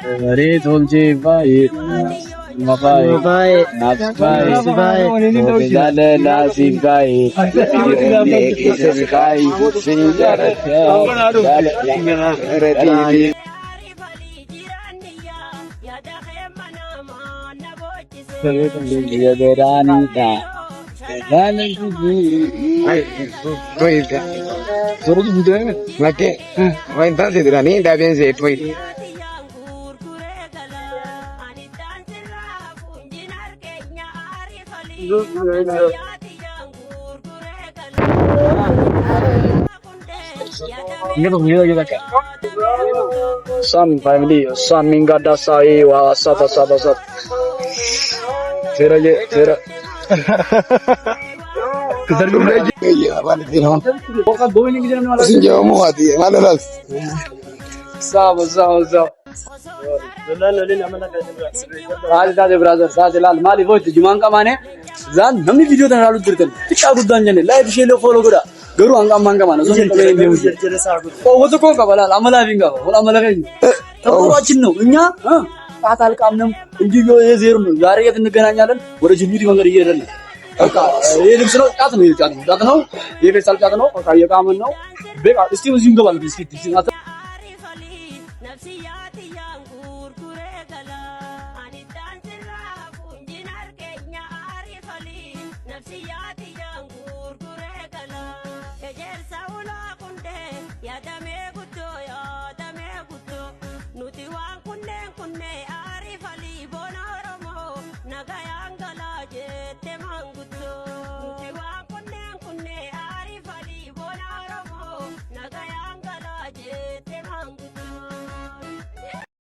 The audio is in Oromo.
Baree tolchee baay'ee. Mabaayee. Baay'ee. Naaf baay'ee. Si baay'ee. Jaalala si baay'ee. Keessa si baay'ee. Si jaalladha. Jaalala. Biyya Some family, some Mingada Sai, Wasa, Wasa, Wasa. तेरा ये तेरा किधर भी Brother, saate laal maaliif hojii jumaan qamaane zaan namni viidiyoo tana ilaalu jirtan xiqqaa guddaan jenne like ishee follow godha garuu hanga ammaan qamaane osoo hin qabeen hin deemu jira. Tokko qaba laal amala fi hin qaba wal amala keenya ተፈጥሯችን ነው። እኛ ጣት አልቃምንም እንጂ የዜር ነው። ዛሬ የት እንገናኛለን? ወደ ጅቡቲ መንገድ እየሄድን ነው። በቃ ይሄ ልብስ ነው፣ ጫት ነው፣ ጫት ነው፣ ጫት ነው፣ የፌስታል ጫት ነው። በቃ እየቃምን ነው። በቃ እስቲ እዚሁ እንገባለን። እስቲ እስቲ